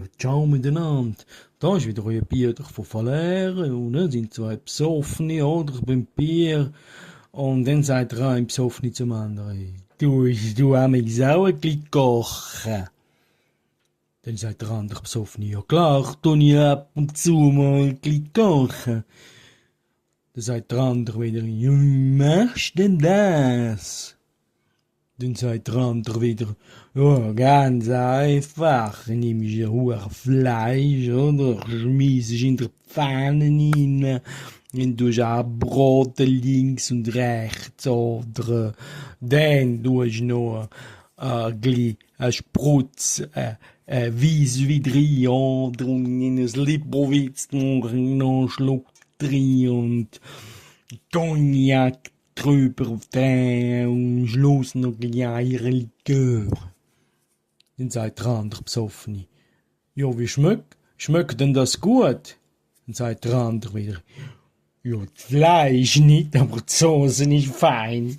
Ja, ciao miteinander. Da ist wieder euer Bier von Verlehren. Und dann sind zwei Besoffene, oder? Beim Bier. Und dann sagt der eine Besoffene zum anderen: Du hast mich auch ein bisschen kochen. Dann sagt der andere Besoffene: Ja klar, tu ich ab und zu mal ein bisschen kochen. Dann sagt der andere wieder: Ja, wie machst du denn das? Dann sagt der andere wieder: Ja, ganz einfach. Nimmst ein Huren Fleisch, oder? Schmiesst in der Pfanne rein. Dann tust du auch Brote links und rechts, oder? Dann tust du noch ein bisschen einen Sprutz Weisswein rein, oder? Und in ein Librowitz noch einen Schluck drin und Cognac drüber drehen und am Schluss noch ein Eierlikör. Dann sagt der andere Besoffene: Ja, wie schmeckt denn das gut? Dann sagt der andere wieder: Ja, das Fleisch nicht, aber die Soße ist fein.